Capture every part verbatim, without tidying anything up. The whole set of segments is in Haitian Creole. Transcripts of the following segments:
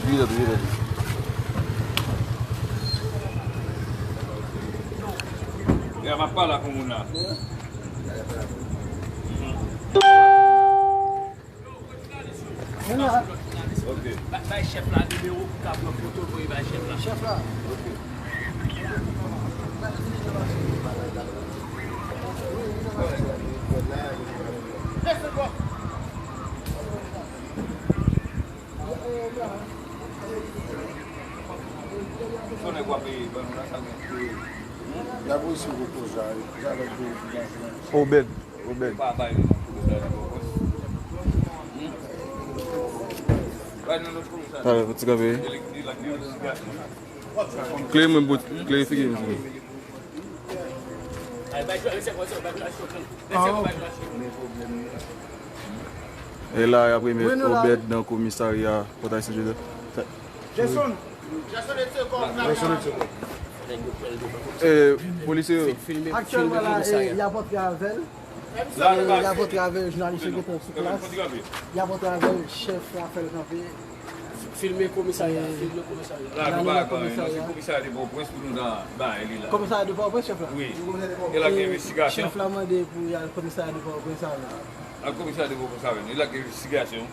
Vide, vide. Ya, m ap pale ak yon moun la. Ok. Ba- Bay chèf la nimewo pou ka pran foto voye bay chèf la. Chèf la. Ok. Obed. Obed. Talè, pou ti kanpe. Klere mwen bout, klere figi m. E la, y ap remèt Obed nan komisarya Pòtay Sen Jozèf. Jason. E, polisye yo. Aktyèlman la, e, y ap antre avè l. E, y ap antre avè l, jounalis yo gentan sou plas. Y ap antre avè l, chèf la fè l kanpe. Filme komisarya, filme komisarya. La, nou nan komisarya. Komisarya de Pòtoprens pou nou ta bay li la. Komisarya de Pòtoprens, chèf la? Wi. E la gen envestigasyon. Chèf la mande pou y al komisarya de Pòtoprens avè l. Al komisarya de Pòtoprens avè l. E la gen envestigasyon.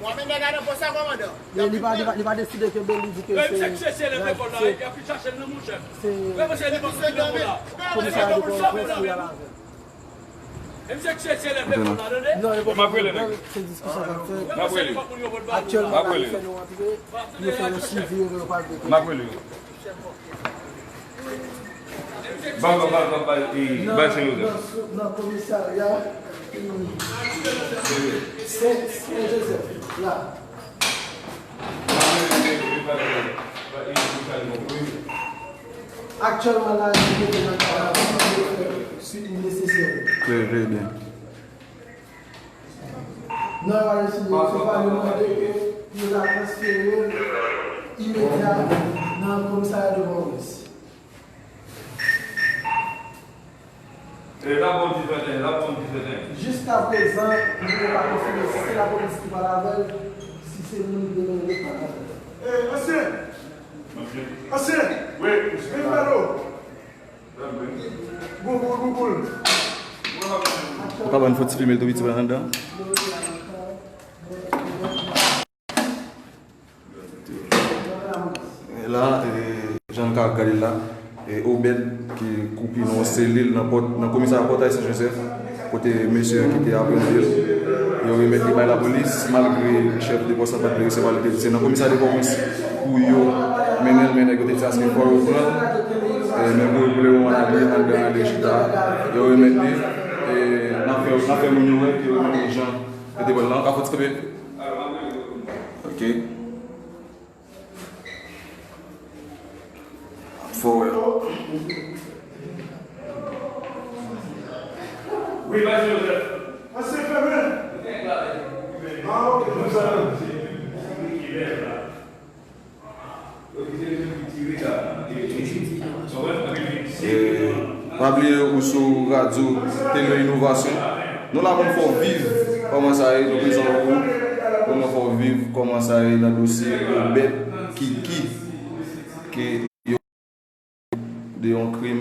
Ou ap mennen nèg la nan pòs la, kòmandan. Li pa, li pa, li pa deside ke Beli di ke se, se, se komisarya de Pòtoprens ki al avè l. Non, e pa se diskisyon k ap fèt. Aktyèlman, la, yo fè nou antre, yo fè nou swivi, yo pral depoze. Ba, ba, ba, ba, ba, e, ba, se yo. Nan, nan, nan komisarya, e, Sen, Sen Jozèf, la. Aktyèlman, la, yo mete nan kadav, yo fè swivi nesesè. Trè, trè byen. Nan, yo pral eseye, se pa yo mande ke yo ta transfere l imedya nan komisarya de Pòtoprens. E, la bon di tenten, la bon di tenten. Jiskaprezan, nou pa konfime si se lapolis ki pale avè l, si se moun ki te nan lòt pale avè l. E, ansyen! Ansyen! Wi. Vin pale w. Gougoul, gougoul. Ou ka ban n fò ti filme l tou piti pa anndan? E la, e, jan n ka gade la, e, Obed ki koupi nan yon selil nan pòt, nan komisarya Pòtay Sen Jozèf, kote mesye ki te aprann li, yo remèt li bay lapolis, malgre chèf de pòs la pa t vle resevwa l, li te di se nan komisarya de Pòtoprens pou yo mennen l, men nèg yo te di aske fò yo pran l, e, men pou, pou le moman la, li anndan, li chita, yo remèt li, e, n ap fè, n ap fè moun yo wè ke yo remèt li jan yo te pran l lan, ka fò ti kanpe. Ok. Fò wè. Wi, Pastè Joseph. Pastè Fèmen. Ah, ok, nou sa. E, pa bliye ou sou radyo Tele Inovasyon. Nou la pou n fè w viv kòman sa ye, nou prezan pou ou. Pou nou fè w viv kòman sa ye nan dosye Obed Kiki, ke yo de yon krim,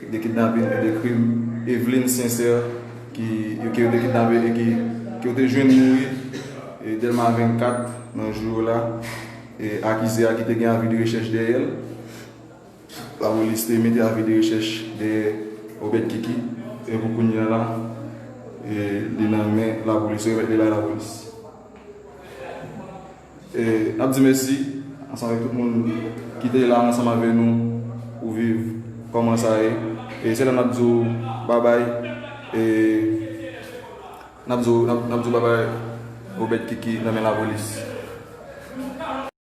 de kidnapin e de krim Eveline Sincère, ki, ke yo te kidnape e ki, ke yo te jwenn mouri, e, Dèlma vennkat nan jou yo la. E, akize a ki te gen avi de rechèch dèyè l. Lapolis te mete avi de rechèch dèyè Obed Kiki, e pou kounye a la, e, li nan men lapolis, yo remèt li bay lapolis. E, n ap di mèsi ansanm avèk tout moun ki te la ansanm avèk nou pou viv kòman sa ye. E se la n ap di w babay, e n ap di w, n ap, n ap di w babay, Obed Kiki nan men lapolis.